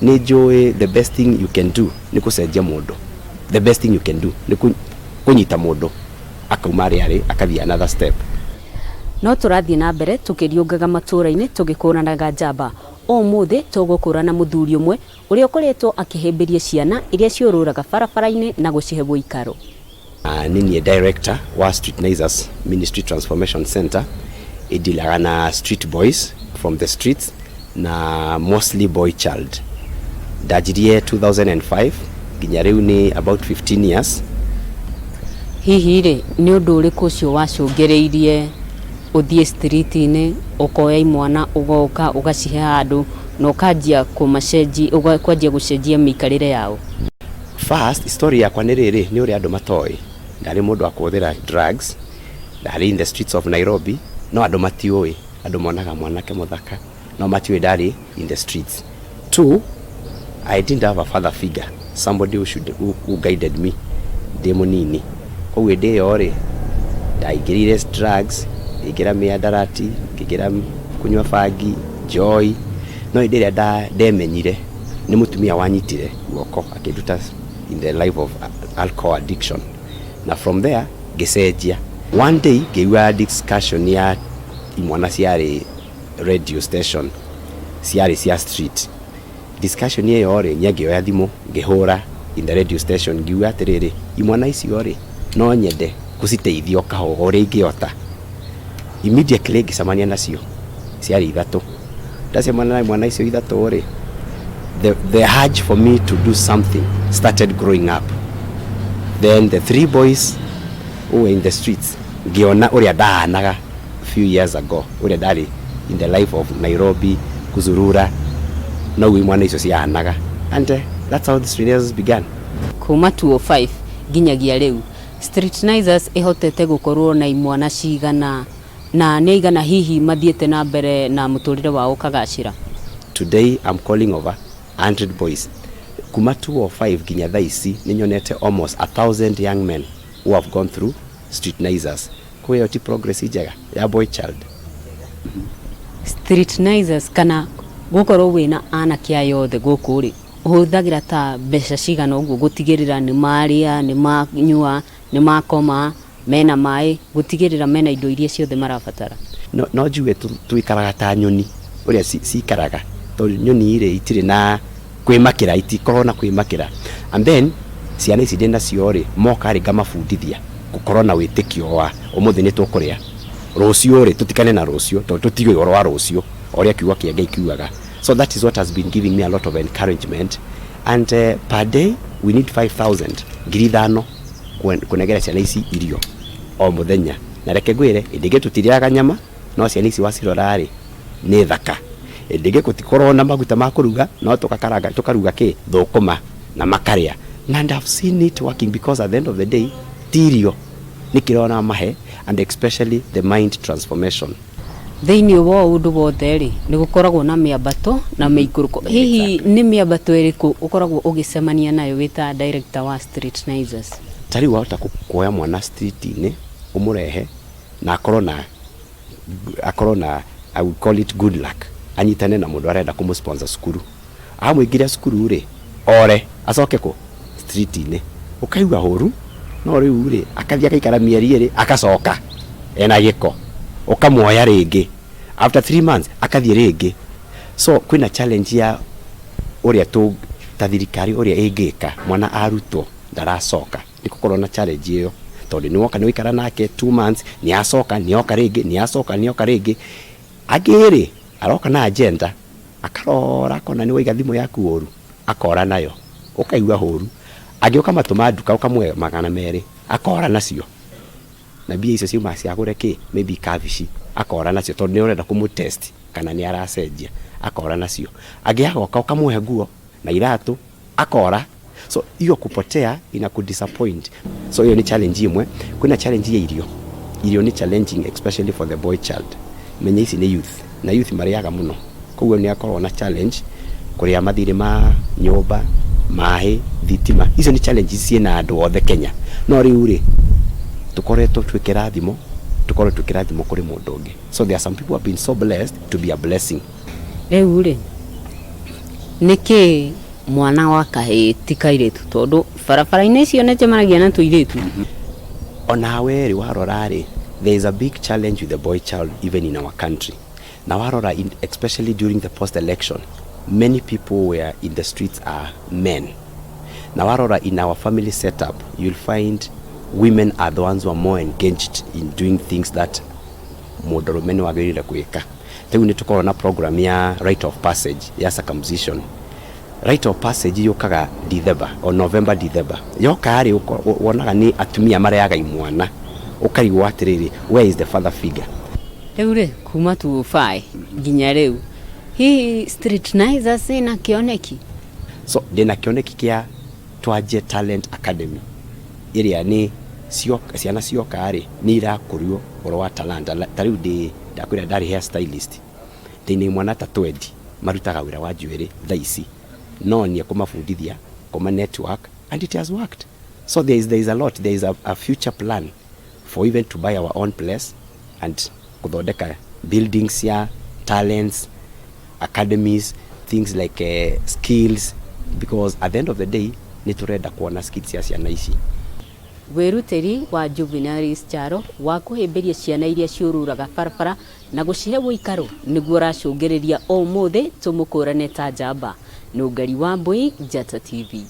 Nĩ njũĩ the best thing you can do nĩ gũcenjia mũndũ. The best thing you can do nĩ kũnyita mũndũ akauma harĩa arĩ akathiĩ another step. No tũrathiĩ na mbere tũkĩriũngaga matũũra-inĩ tũgĩkũranaga njamba. Ũmũthĩ tũgũkũrana mũthuri ũmwe ũrĩa ũkoretwo akĩhĩmbĩria ciana iria ciũrũraga barabara-inĩ na gũcihe ũikaro. Nĩ niĩ director wa Streetnizers Ministry Transformation Center, ĩdilaga na street boys from the streets na mostly boy child. Ndanjirie 2005, nginya rĩu nĩ about 15 years. Hihi rĩ, nĩ ũndũ ũrĩkũ ũcio wacũngĩrĩirie ũthiĩ street-inĩ, ũkoya imwana, ũgoka ũgacihe handũ na ũkanjia kũmacenji, kwanjia gũcenjia mĩikarĩre yao? First story yakwa nĩ rĩrĩ, nĩ ũrĩa andũ matoĩ, ndarĩ mũndũ wa kũhũthĩra drugs, ndarĩ in the streets of Nairobi, no andũ matiũĩ. Andũ monaga mwanake mũthaka, no matiũĩ ndarĩ in the streets. Two, I didn't have a father figure, somebody who guided me ndĩ mũnini. Koguo hĩndĩ ĩyo rĩ, ndaingĩrire drugs, ngĩingĩra mĩandarati, ngĩingĩra kũnyua bangi, njohi. No hĩndĩ ĩrĩa ndemenyire, nĩ mũtumia wanyitire guoko akĩnduta in the life of alcohol addiction, na from there ngĩcenjia. One day ngĩigua discussion ya imwana ciarĩ radio station, ciarĩ cia street. Discussion ĩyo rĩ, niĩ ngĩoya thimũ, ngĩhũra in the radio station, ngiuga atĩrĩrĩ, imwana icio rĩ, no nyende gũciteithia o kahora ũrĩa ingĩhota. Immediately ngĩcemania nacio, ciarĩ ithatũ. Ndacemania na imwana icio ithatũ rĩ, the urge for me to do something started growing up. Then the three boys who were in the streets, ngĩona ũrĩa ndahanaga few years ago, ũrĩa ndarĩ in the life of Nairobi kuzurura, noguo imwana icio ciahanaga, and that's how the Streetnizers began. Kuma 205 nginyagia rĩu, Streetnizers ĩhotete gũkorwo na imwana cigana, na nĩ aigana hihi mathiĩte na mbere na mũtũrĩre wao ũkagacĩra? Today I'm calling over 100 boys. Kuma 205 nginya thaa ici, nĩ nyonete almost 1,000 young men who have gone through Streetnizers. Kwa hiyo ti progress njega ya boy child? Streetnizers kana gũkorwo wĩna anake aya othe gũkũ rĩ, ũhũthagĩra ta mbeca cigana ũguo gũtigĩrĩra nĩ marĩa, nĩ manyua, nĩ makoma, mena maĩ, gũtigĩrĩra mena indo iria ciothe marabatara? No njuge tuikaraga ta nyoni ũrĩa cikaraga, tondũ nyoni rĩ, itirĩ na kwĩmakĩra, itikoragwo na kwĩmakĩra. And then ciana ici ndĩ nacio rĩ, moka rĩ, ngamabundithia gũkorwo na wĩtĩkio wa ũmũthĩ nĩ tũkũrĩa, rũciũ rĩ, tũtikane na rũciũ, tondũ tũtiũĩ ũhoro wa rũciũ, o ũrĩa kiugo kĩa Ngai kiugaga. So that is what has been giving me a lot of encouragement. And per day we need 5000, 5,000, kũnengera ciana ici irio o mũthenya. Na reke ngwĩre, hĩndĩ ĩngĩ tũtirĩaga nyama, no ciana ici wacirora rĩ, nĩ thaka. Hĩndĩ ĩngĩ gũtikorwo na maguta ma kũruga, no tũgakaranga, tũkaruga kĩ thũkũma na makarĩa. And I've seen it working, because at the end of the day ti irio, nĩ kĩrĩa mahe, and especially the mind transformation. Thĩinĩ wa ũndũ wothe rĩ, nĩ gũkoragwo na mĩambato na mĩikũrũko. Hihi nĩ mĩambato ĩrĩkũ ũkoragwo ũgĩcemania nayo wĩ ta director wa Streetnizers? Ta rĩu wahota kuoya mwana street-inĩ, ũmũrehe na akorwo na, I would call it good luck, anyitane na mũndũ arenda kũmũ-sponsor cukuru. Amũingĩria cukuru rĩ, ore acoke kũ street-inĩ, ũkaigua hũru. No rĩu rĩ, akathiĩ akaikara mĩeri 2, akacoka ena gĩko, ũkamuoya rĩngĩ after 3 months, akathiĩ rĩngĩ. So kwĩna challenge ya ũrĩa tũ ta thirikari ũrĩa ĩngĩka mwana arutwo ndaracoka. Nĩ gũkorwo na challenge ĩyo, tondũ nĩ woka, nĩ waikara nake 2 months, nĩ acoka, nĩ oka rĩngĩ, nĩ acoka, nĩ oka rĩngĩ. Angĩ rĩ, aroka na agenda, akarora akona nĩ waiga thimũ yaku ũru, akora nayo, ũkaigua hũru. Angĩ ũkamatũma nduka, ũkamũhe 200, akora nacio, na mbia icio ciuma ciagũre kĩ, maybe kabici, akora nacio, tondũ nĩ ũrenda kũmũ test kana nĩ aracenjia, akora nacio. Angĩ agoka, ũkamũhe nguo na iratũ, akora. So hiyo kupotea ina kudisappoint. So hiyo ni challenge imwe. Kwĩna challenge ya irio. Irio nĩ challenging, especially for the boy child. Menya ici nĩ youth, na youth marĩaga mũno, koguo nĩ akorwo na challenge kũrĩa mathirĩ ma nyũmba, maĩ, thitima. Icio nĩ challenges ciĩna andũ othe Kenya. No rĩu rĩ, tũkoretwo twĩ kĩrathimo, tũkorwo twĩ kĩrathimo kũrĩ mũndũ ũngĩ. So there are some people who have been so blessed to be a blessing. Rĩu rĩ, Nĩkĩ mwana wa kahĩĩ ti kairĩtu? Tondũ barabara-inĩ icio nĩ njemanagia na tũirĩtu. Onawe rĩ, warora rĩ, there is a big challenge with the boy child even in our country. Na warora especially during the post election, many people were in the streets are men. Na warora in our family setup, you'll find women are the ones who are more engaged in doing things that mũndũrũme nĩ wagĩrĩire gwĩka. Rĩu nĩ tũkoragwo na program ya rite of passage ya circumcision. Rite of passage yũkaga December o November, December. Yoka rĩ, wonaga nĩ atumia mareaga imwana, ũkarigwo atĩrĩrĩ, where is the father figure? Rĩu rĩ, kuma 205 nginya rĩu, hihi Streetnizers ĩna kĩoneki? So ndĩna kĩoneki kĩa twanjie talent academy ĩrĩa nĩ ciana cioka rĩ, nĩ irakũrio ũhoro wa talanta. Ta rĩu ndĩ ndakwĩra ndarĩ hair stylist, ndĩna imwana ta 20 marutaga wĩra wa njuĩrĩ thaa ici, no nie kũmabundithia kũma network, and it has worked. So there is a lot, there is a future plan for even to buy our own place and kuthondeka buildings ya talents academies, things like skills, because at the end of the day nĩ tũrenda kuona skills cia ciana ici. Wĩrutĩri wa Juvenalis Charo wa kũhĩmbĩria ciana iria ciũrũraga barabara na gũcihe ũikaro nĩguo ũracũngĩrĩria ũmũthĩ tũmũkũrane ta njamba. Nũngari wa Mbui, Njata TV.